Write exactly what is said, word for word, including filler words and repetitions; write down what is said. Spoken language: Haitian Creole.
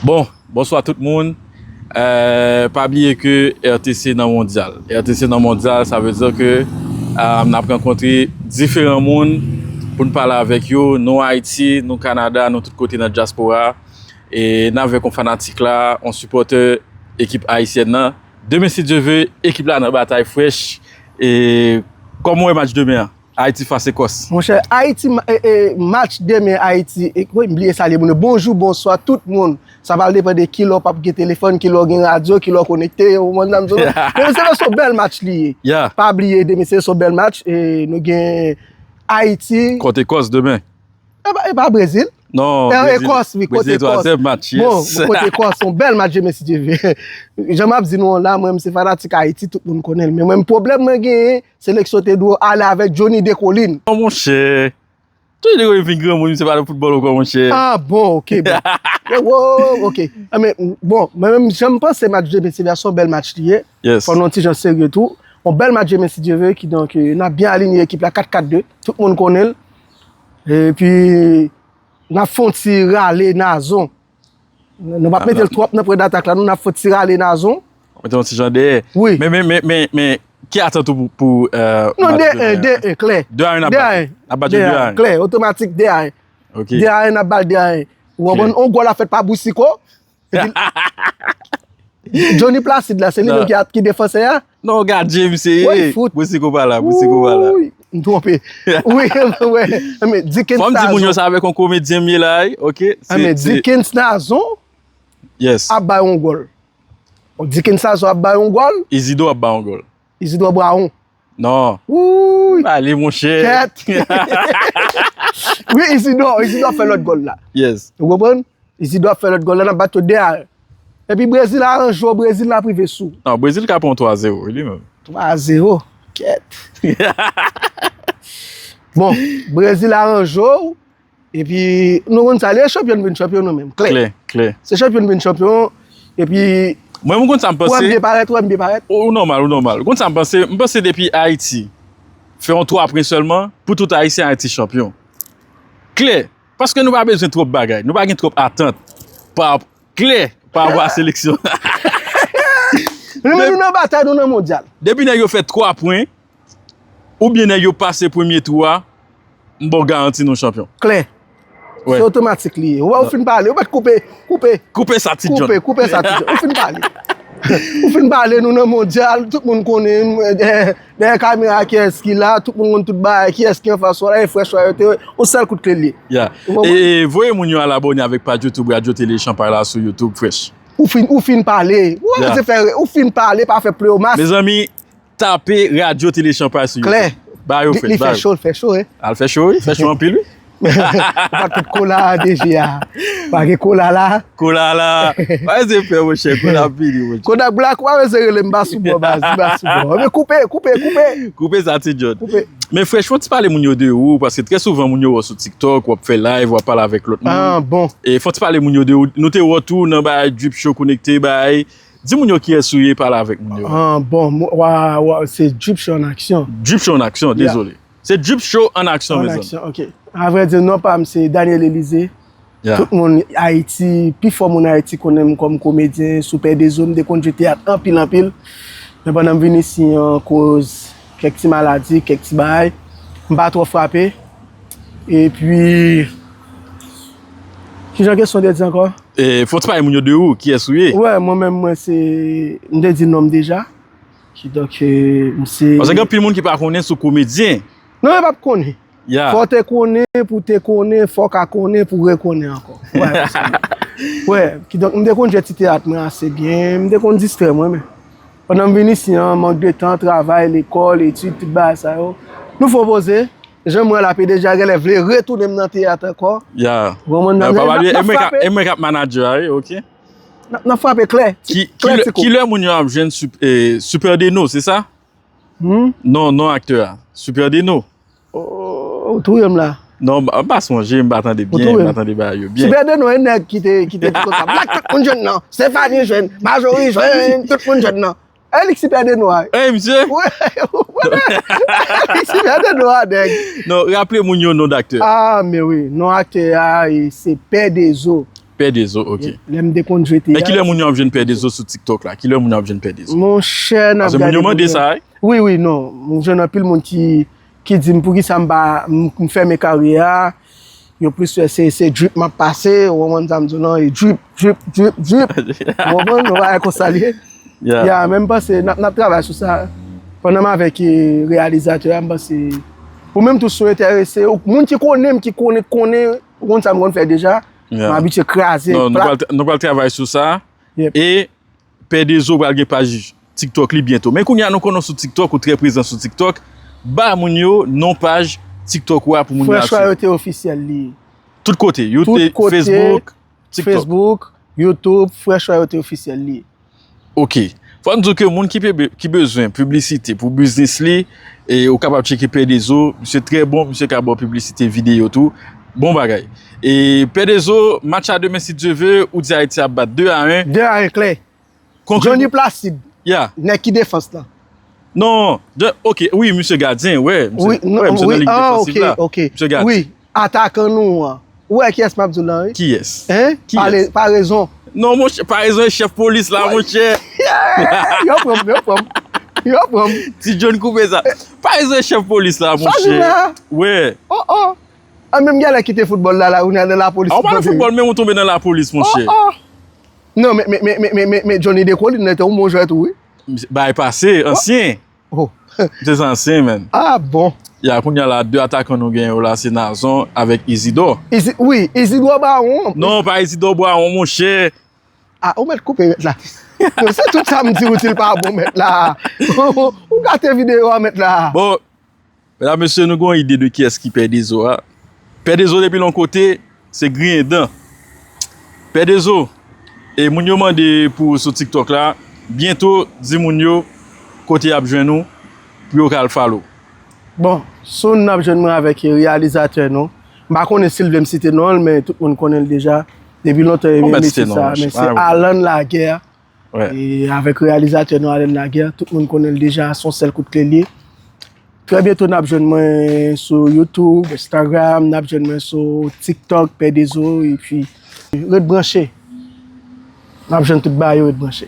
Bon, bonswa tout moun. Eh, pa bliye ke R T C nan mondyal. R T C nan mondyal, sa vle di ke, eh, n ap rankontre diferan moun pou n pale avèk yo. Nou Ayiti, nou Kanada, nou tout kote nan dyaspora. E n avèk yon fanatik la, yon sipòtè ekip ayisyèn nan. Demen, si Dye ve, ekip la nan batay frèch. E kòman w wè match demen an? Ayiti fas Ekòs. Monchè, Ayiti, ma- e- e- match demen Ayiti, e- wi, m bliye salye moun yo. Bonjou, bonswa, tout moun. Sa pral depann de kilè w p ap gen telefòn, kilè w gen radyo, kilè w konekte, ou konprann sa m di w? Demen se yon bèl match li ye. Yeah. Pa bliye, demen se yon bèl match. E nou gen Ayiti. Kont Ekòs demen. E pa, e pa Brezil? Non, E, Brezil. Ekòs, wi, kont Brezil, Ekòs. Twazyèm match, bon, yes. Kont Ekòs, se yon bèl match, demen, si Dye ve. Jan m ap di nou la, mwen, m se fanatik Ayiti, tout moun konnen l. Men mwen, pwoblèm mwen genyen, seleksyon te dwe ale avèk Johnny Descollines. Oh, monchè. Johnny Descollines vin granmoun, misye pa nan foutbòl ankò, monchè. Ah, bon, ok, bon. Wow, ok. Ah, men, bon, mwen menm, jan m panse match demen, se yon bèl match li ye. Yes. Fò n yon ti jan serye tou. Yon bèl match demen, si Dye ve, kidonk, eh, n ap byen alinye ekip la, kat kat de. Tout moun konnen l. Epi, n ap fè yon ti rale Nazon. Nou p ap mete l twòp nan pwen datak la, non, n ap fè yon ti rale Nazon. Mete yon ti jan dèyè. Wi. Men, men, men, men, men, ki atant ou pou, pou, eh, non, match de en, demen? De en, klè. De a en, n ap bat. De a en. N ap bat de a en. Klè, otomatik, de a en. Ok. De a en, n ap bat de a en. Ou konprann? Yon gòl la fèt pa Boucicaut. Epi, Johnny Placide la, se li menm ki, ki defansè a? Non, gadyen misye. Wi, fout. Boucicaut pa la, Boucicaut pa la. Wi, m twonpe. Wi, wè. Men Dickens Nazon. Fò m di moun yo sa avèk yon komedyen m ye la, wi, ok? Ah, men Dickens Nazon ap bay yon gòl. Dickens Nazon ap bay yon gòl. Isidore ap bay yon gòl. Isidore Braon. Non. Wi. Pale, monchè. Kèt. Wi, Isidore, Isidore fè lòt gòl la. Yes. Ou konprann? Isidore ap fè lòt gòl la, n ap bat yo de a en. Epi Brezil aranje w, Brezil la prive sou. Non, Brezil ka pran twa zewo, wi, li menm. Twa zewo? Kèt. Bon, Brezil aranje w, epi nou konn sa, lè chanpyon vin chanpyon nou menm, klè. Klè, klè. Se chanpyon vin chanpyon, epi mwen, m konn sa m panse. Ou wè m byen parèt, ou wè m byen parèt. Ou, ou nòmal, ou nòmal. Ou konn sa m panse, m panse depi Ayiti fè yon twa pwen sèlman, pou tout Ayisyen, Ayiti chanpyon. Klè. Paske nou pa bezwen twòp bagay. Nou pa gen twòp atant pa, klè, pa rapò a seleksyon. Nou, nou nan batay, nou nan mondyal. Depi nèg yo fè twa pwen, oubyen nèg yo pase premye tou a, m ba w garanti nou chanpyon. Klè. Wè. Se otomatik li ye. Ou wè, ou fin pale, ou mèt koupe, koupe. Koupe sa, Ti John. Koupe, koupe sa, Ti John. Ou fin pale. Ou fin pale, nou nan mondyal, tout moun konnen, eh, dèyè kamera, kiyès ki la, tout moun konn tout bagay, kiyès ki anfas ou la, e frèch ou a, yo te, yon sèl kout kle li ye. Yeah. Ou konprann? E, e voye moun yo al abòne avèk paj YouTube Radyo Tele Chanpay la sou YouTube, frèch. Ou fin, ou fin pale. Ou pa bezwen fè, ou fin pale, pa fè pleyomas. Mezanmi, tape Radyo Tele Chanpay sou YouTube. Klè. Ba yo frèch, ba yo. Li fè cho, li fè cho, wi. Al fè cho, wi. Fè cho anpil, wi. Ou pa tout kola a deja. Pa gen kola la. Kola la. Pa ese fè, monchè. Kola ap vini, monchè. Kodak Black, ou pa ese rele m, m pa sou bò, baz, m pa sou bò. Men koupe, koupe, koupe. Koupe sa, Ti John. Koupe. Men frèch, fò ti pale moun yo de ou, paske trè souvan moun yo wè w sou TikTok, w ap fè live, w ap pale avèk lòt moun. Ah, bon. E fò ti pale moun yo de ou. Nou te wè w tou nan bagay Drip Show konekte, bagay. Di moun yo kiyès ou ye, pale avèk moun yo. Ah, bon, mo- wa, wa, se Drip Show an aksyon. Drip Show an aksyon, dezole. Se Drip Show an aksyon, mezanmi. An aksyon, ok. A vrè di, non pa m se Daniel Elize. Yeah. Tout moun Ayiti, pifò moun Ayiti konnen m kòm komedyen sou Pè Dezo. M te konn jwe teyat anpil, anpil. Men pandan m vin isi an, koz kèk ti maladi, kèk ti bagay, m pa twò frape. Epi, kijan kesyon te di ankò? E, fò ti pale moun yo de ou, kiyès ou ye? Wè, mwen menm, mwen se, m te di non m deja. Kidonk, e, m se Paske gen anpil moun ki pa konnen si w komedyen. Non, yo p ap konnen. Yeah. Fò w te konnen, pou w te konnen, fò w ka konnen, pou w rekonnen ankò. Wè, wè, kidonk, m te konn jwe ti teyat mwen ase byen, m te konn distrè mwen, men. Pandan m vin isi an, mank de tan, travay, lekòl, etid, tout bagay sa yo. Nou fè yon poze. Jan m wè la, P D G a genlè vle retounen m nan teyat ankò. Ya. Ou konprann? N ap, n ap, n ap frape. E mwen k ap, e mwen k ap manager a, wi, ok. N ap, n ap frape klè. Ki, ki lè, ki lè moun yo ap jwenn Sup-, eh, Super Deno, se sa? Hmm? Non, non aktè a. Super Deno. Oh, ou touye m la. Non, m pa, m pa sonje, m pa tande byen, m pa tande bagay yo byen. Super Deno, e nèg ki te, ki te di konsa. Black, tout moun jwenn nan. Stephanie jwenn, Marjorie jwenn, tout moun jwenn nan. E li k Super Deno a. Ey, misye. Wi, wi. E li k Super Deno a, nèg. Non, raple moun yo non d aktè. Ah, men wi. Non aktè a, e, se Pè Dezo. Pè Dezo, ok. Lè m te konn jwe teyat. Men kilè moun yo ap jwenn Pè Dezo sou TikTok la? Kilè moun yo ap jwenn Pè Dezo? Monchè, n ap Paske moun gade yo mande pou sa, wi. Wi, wi, non. M jwenn anpil moun ki, ki di m poukisa m pa, m, m fèmen karyè a. Yo plis wè se, se drip m ap pase, ou konprann sa m di w lan, e drip, drip, drip, drip. Ou konprann? Yon bagay konsa l ye. Ya, men m panse, n ap, n ap travay sou sa. Pandan m avèk, eh, reyalizatè a, m panse, ou menm tou si w enterese, ou, moun ki konnen m, ki konnen, konnen, ou konn sa m konn fè deja, m abitye kraze, Non, nou plat. pral, nou pral travay sou sa. Yep. E Pè Dezo pral gen paj TikTok li byento. Men kounye a nou konnen w sou TikTok, ou trè prezan sou TikTok. Ba moun yo non paj TikTok ou a pou moun yo Fresh al swiv. Royalty Officiel li ye. Tout kote, Tout YouTube, kote, Facebook, TikTok. Facebook, YouTube, Fresh Royalty Officiel li ye. Ok. Fò n di w ke moun ki, pe, ki bezwen piblisite pou biznis li, e ou kapab tcheke Pè Dezo, misye trè bon, misye ka ba w piblisite videyo tou. Bon bagay. E Pè Dezo, match a demen si Dye ve, ou di Ayiti ap bat de a en. De a en klè. Konkli- Johnny Placide, Ya. nèg ki defans lan. Non, de, ok, wi, misye gadyen, wè. Misye, Wi, non, wè, misye wi, nan liy ah, defansif ok, la. Ok, Misye gadyen. Wi, atakan nou an. Ou wè kiyès m ap di w lan, wi. Kiyès? Hein? Kiyès? Pale, pa rezon. Non, monchè, pa rezon e chèf polis la, monchè. Yo pran m, yo pran m. Yo pran m. Ti John koupe sa. Pa rezon e chèf polis la, Sa di monchè. la. Wè. Oh, oh. A menm gen lè kite foutbòl la, la, ou nan lapolis. A, ou pale foutbòl, men ou tonbe nan lapolis, monchè. Oh, oh. Non, men, men, men, men, men, men, men Johnny Decolin, nète ou bon jwè tou, wi. Bay pase, ansyen. Oh. Se sa ansyen, men. Ah, bon. Ya, kounye a la, de atakan nou genyen yo la, se Nazon avèk Isidor. Isi, wi, Isidor Bawon. Non, pa Isidor Bawon, monchè. Ah, ou mèt koupe mèt la. Non, se tout sa m di ou di l pa bon mèt la. Ou gate videyo a mèt la. Bon, medam, mesye, nou gen yon ide de kiyès ki Pè Dezo a. Pè Dezo depi l yon kote, se griyen dan. Pè Dezo, e moun yo mande pou ou sou TikTok la, byento, di moun yo kote y ap jwenn ou pou yo ka al follow. Bon, soon n ap jwenn mwen avèk reyalizatè nou. M pa konnen si l vle m site non l, men tout moun konnen l deja. Depi lontan, e Ou byen mèt mesye site non, sa, monchè. men se Pa gen pwoblèm. Alan Laguerre. Wè. E avèk reyalizatè nou, Alan Laguerre, tout moun konnen l deja, se yon sèl kout kle l ye. Trè byento, n ap jwenn mwen sou YouTube, Instagram, n ap jwenn mwen sou TikTok, Pè Dezo, epi ret branche. N ap jwenn tout bagay yo, ret branche.